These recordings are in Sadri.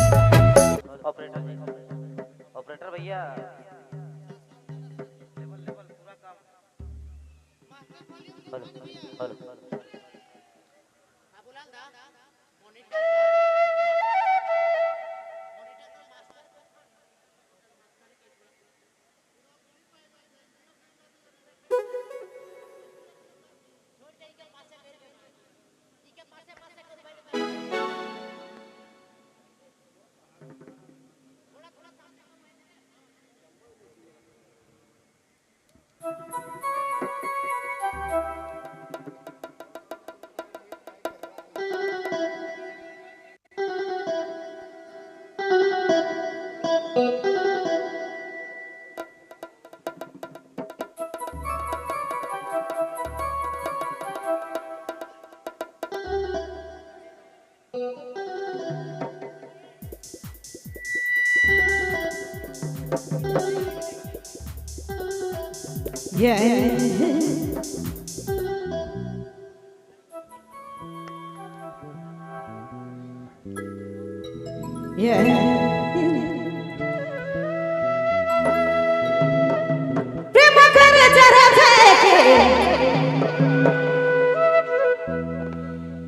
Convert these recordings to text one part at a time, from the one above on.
ऑपरेटर जी, ऑपरेटर भैया, लेवल लेवल पूरा काम। Hello hello. Yeah. Yeah. प्रेम कर जरा के,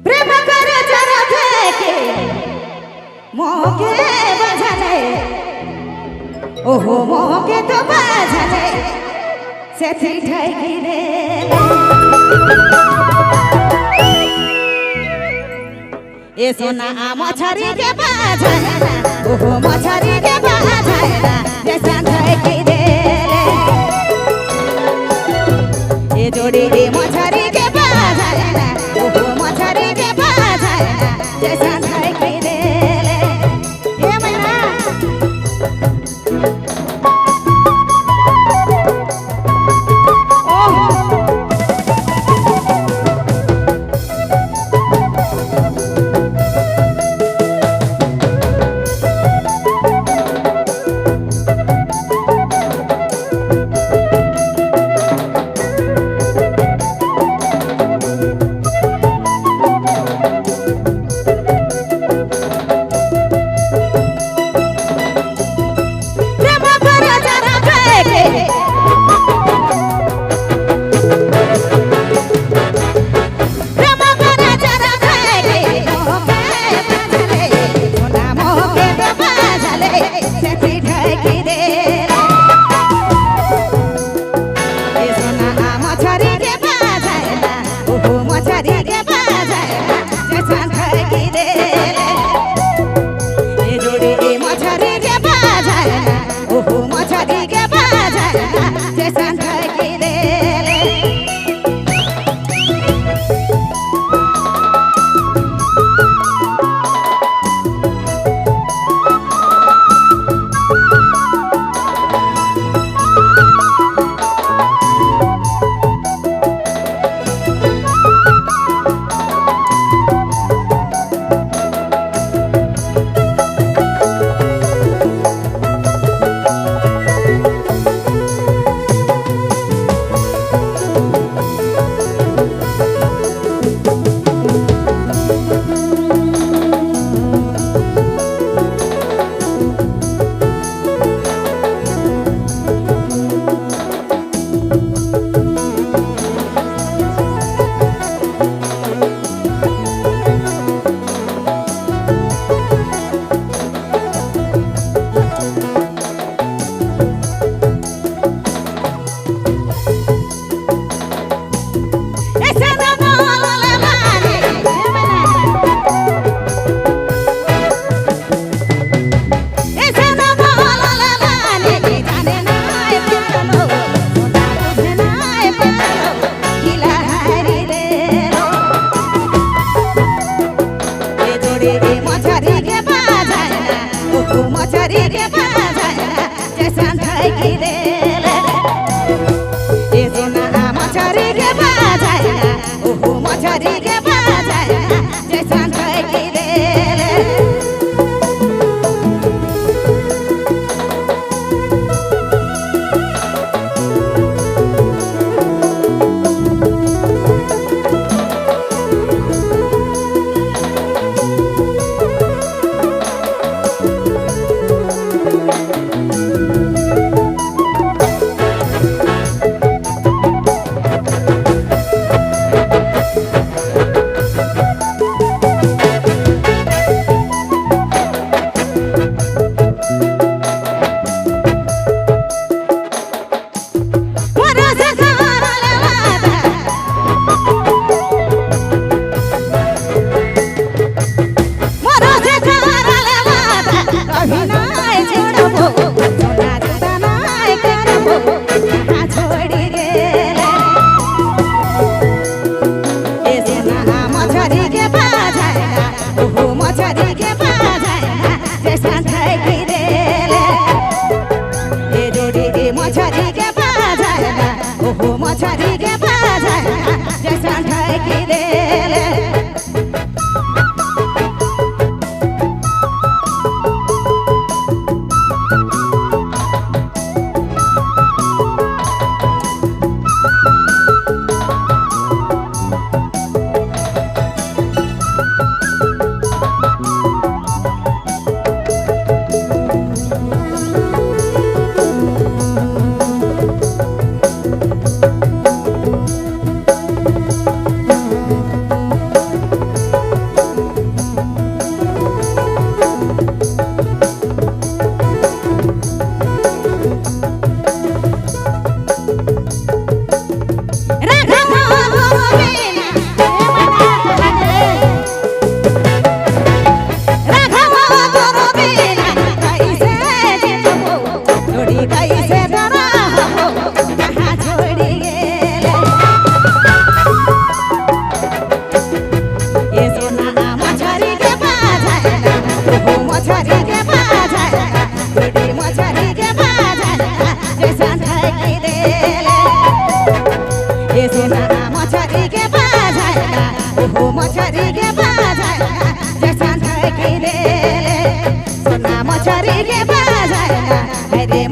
प्रेम कर जरा के मोके बजाले, ओहो मोके तो बजाले सेथी ठाई रे। ए सोना मछरी के बाजाए ना, ओहो मछरी के बाजाए ना, जैसा ठाई रे। ए जोड़ी रे मछरी के बाजाए ना, ओहो मछरी के बाजाए ना, जैसा ठाई रे। ए मैना ओहो।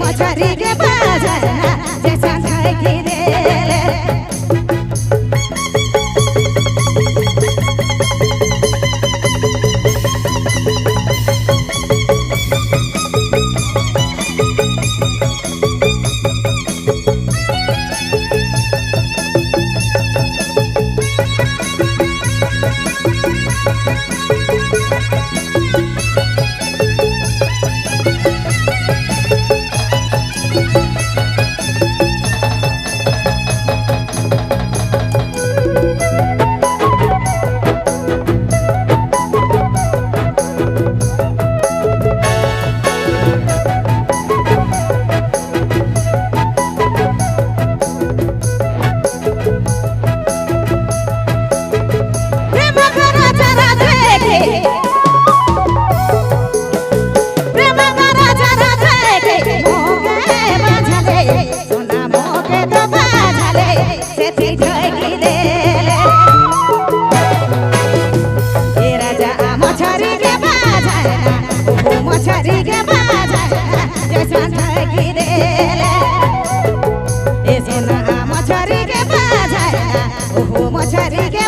मछरी के बाजना जैसा ठकी देले। प्रेम का राजा राधे के, प्रेम का राजा राधे के, मोके बाझले सोना मोके तो बाझले सेठी ठकी देले। ए राजा मछरी के बाझना, ओ मछरी के बाझना जैसा ठकी देले। ए सोना मछरी के बाझना, ओ मछरी के